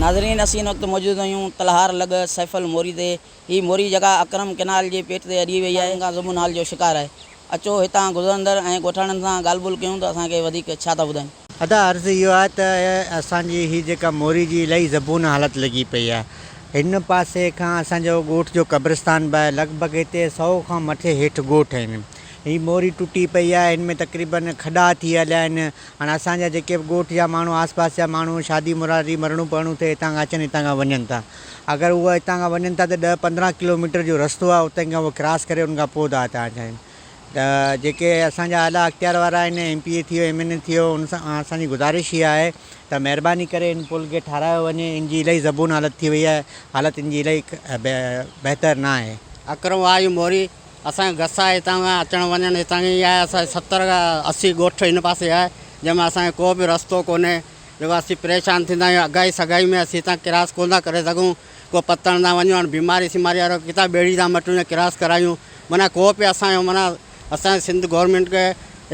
ناظرين اسين هن وقت موجود آهيون تلهار لڳ سيفل موري تي هي موري جيڪا اڪرم ڪئنال جي پيٽ تي اڏي وئي آهي ان کان زبون حال جو شڪار آهي اچو هتان گذرندڙ ۽ ڳوٺاڻن سان ڳالهه ٻولهه ڪيون ته اسان کي وڌيڪ ڇا ٿا ٻڌائين. ادا عرض اهو آهي ته اسان جي هي جيڪا موري جي الاهي زبون حالت لڳي پئي آهي هن پاسي کان اسان جو ڳوٺ جو قبرستان به آهي لڳ ڀڳ هتي سئو کان مٿي هيٺ ڳوٺ آهن هي موري ٽٽي پئي آهي هن ۾ تقريبن کڏا ٿي هليا آهن هاڻي اسان جا جيڪي به ڳوٺ جا ماڻهو آس پاس جا ماڻهو شادي مرادي مرڻو پرڻو ٿئي هتان کان اچن هتان کان وڃن ٿا اگر اهي هتان کان وڃن ٿا ته ڏهه 15 ڪلو ميٽر جو رستو آهي اتي کان اهي ڪراس ڪري ان کان پوء ٿا هتان اچن ته جيڪي اسان جا اعليٰ اختيار وارا آهن ايم پي اي ٿي ويو ايم اين اي ٿي ويو ان سان اسان جي گذارش اها آهي ته مهرباني ڪري ان پل کي ٺارايو وڃي ان جي الاهي زبون حالت ٿي وئي آهي حالت ان جي الاهي بهتر نه آهي. اڪرم واهه جي موري اسان جو گس آهي هتان کان اچڻ وڃڻ هتان کان ئي آهي اسان جي 70 کان 80 ڳوٺ هن پاسي آهي جنهن ۾ اسان کي ڪو به رستو ڪونهي جيڪو اسين پريشان ٿيندا آهيون اگهائي سگهائي ۾ اسين هتان ڪراس ڪونه ٿا ڪري سگهون ڪو پتڻ تان وڃون هاڻي بيماري سيماري وارو ڪٿان ٻيڙي تان مٽون يا ڪراس ڪرايون معنيٰ ڪو به اسان جو معنيٰ اسان سنڌ گورنمينٽ کي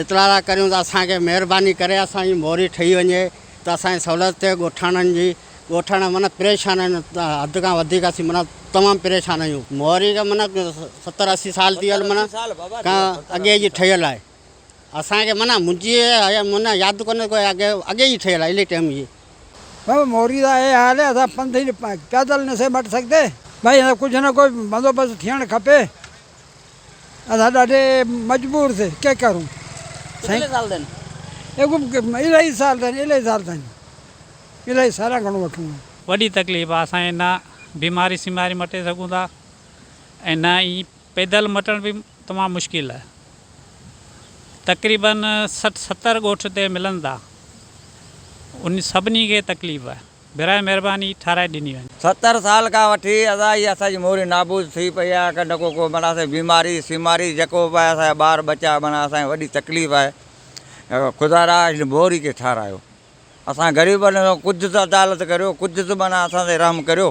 اطلاع ٿا ڪريون ته اسان کي مهرباني ڪري اسان جي موري ٺهي وڃي ته اسان جي سهولت ٿئي ڳوٺاڻن جي ڳوٺاڻا معنيٰ پريشان آهن حد کان وڌيڪ اسين معنيٰ تمام پريشان آهيون. موري کي معنيٰ 70 80 سال ٿي ويا آهن معنيٰ کان اڳي جي ٺهيل آهي اسان کي معنيٰ منهنجي معنيٰ ياد ڪونهي ڪو اڳي اڳي جي ٺهيل آهي الائي ٽيم جي. بابا موري دا اهي حال آهي اسان پنڌ ئي پيدل نسي مٽ سگهدي. ڀائي هن ڪجهه نه ڪوئي بندوبست ٿيڻ کپي اسان ڏاڍي مجبور سي ڪي ڪرون. ڪتلي سال ٿين؟ الاهي سال ٿين الاهي سال ٿين. الائي سارا گهڻو وٺون ها. وڏي تڪليف آ اسان کي نه بيماري سيماري مٽي سگهون ٿا ۽ نه ئي پيدل مٽڻ به تمام مشڪل آ تقريبن 60 70 ڳوٺ تي ملن ٿا ان سڀني کي تڪليف آ براء مهرباني ٺاراهي ڏني وڃي. 70 سال کان وٺي ادا هي اسان جي موري نابود ٿي پئي آ ڪه نه ڪو ڪو معنيٰ اسان جي بيماري سيماري جيڪو به آهي اسان جا ٻار ٻچا معنيٰ اسان کي وڏي تڪليف آهي خدا را هن موري کي ٺاراهيو. اسان غريبن سان ڪجهه ته عدالت ڪريو، ڪجهه ته معنيٰ اسان تي رحم ڪريو.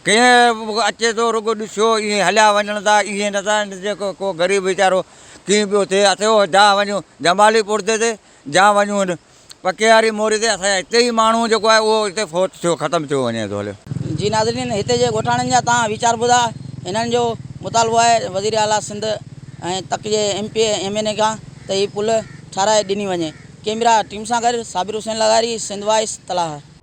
ڪنهن اچي ٿو رڳو ڏسيو ائين هليا وڃن ٿا ائين نه ٿا جيڪو ڪو غريب ويچارو ڪيئن پيو ٿئي اٿيو جا وڃون جمالي پور تي جا وڃون هن پڪياري موري تي اسان جا هتي ئي ماڻهو جيڪو آهي اهو هتي فوت ٿيو ختم ٿيو وڃي ٿو هليو. جي ناظرين هتي جي ڳوٺاڻن جا توهان ويچار ٻڌا هنن جو مطالبو آهي وزير اعليٰ سنڌ ۽ تڪ جي M P A M N A کان ته هي پل ٺاراهي ڏني وڃي. ڪيميرا ٽيم سان گڏ صابر حسين لغاري، سنڌ وائس، تلاهر.